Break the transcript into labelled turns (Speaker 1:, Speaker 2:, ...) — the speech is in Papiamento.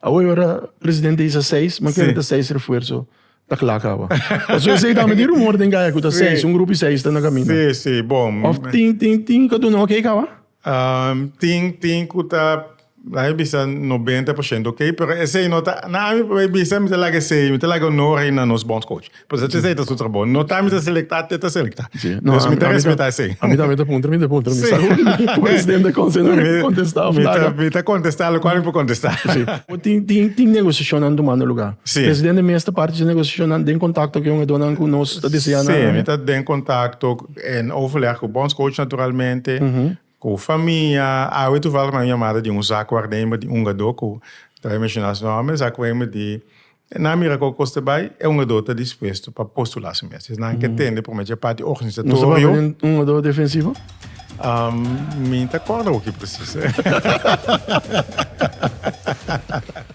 Speaker 1: Awor ora presidente bisa seis, ma kere ta seis refuerzo ta kla kaba. Pasobra esei tambe tin rumor den kaya ku ta seis, un grupo di seis ta na kaminda.
Speaker 2: Sí, sí, bon.
Speaker 1: Of tin, tin, tin ku a duna oké kaba?
Speaker 2: Tin, tin ku ta, laga mi bisa 90% oké, pero esei no ta, na ami por bisa mi ta laga esei, mi ta laga honor ei na nos bondscoach. Pasobra esei ta su trabou. No ta mi ta selektá, te ta selektá.
Speaker 1: Sí. No,
Speaker 2: Dus mi ta
Speaker 1: ami ta,
Speaker 2: respetá esei.
Speaker 1: ami tambe ta puntra, mi ta puntra. Mi
Speaker 2: Sí.
Speaker 1: sa ku presidente konse no
Speaker 2: Mi,
Speaker 1: kontestá of
Speaker 2: mi ta,
Speaker 1: laga.
Speaker 2: mi ta kontestá lokual mi por kontestá.
Speaker 1: Sí. Tin, tin, tin negosiashonnan tumando lugá.
Speaker 2: Sí.
Speaker 1: Presidente mes ta parti dje negosiashonnan den kontakto ku e hungadónan ku nos ta deseá
Speaker 2: Sí,
Speaker 1: na.
Speaker 2: mi ta den kontakto en overleg ku bondscoach naturalmente, ku famia. Awe toevallig mi a yamada di un zaakwaarnemer di un hungadó ku ta bai menshoná su nòmber, zaakwaarnemer di Nan mira kon kos ta bai, e hungadó ta dispuesto pa postulá su mes. Nan ke tende promé dje parti
Speaker 1: No sa
Speaker 2: organisatorio.
Speaker 1: papia den un hungadó defensivo?
Speaker 2: Mi ta kòrda hopi presis.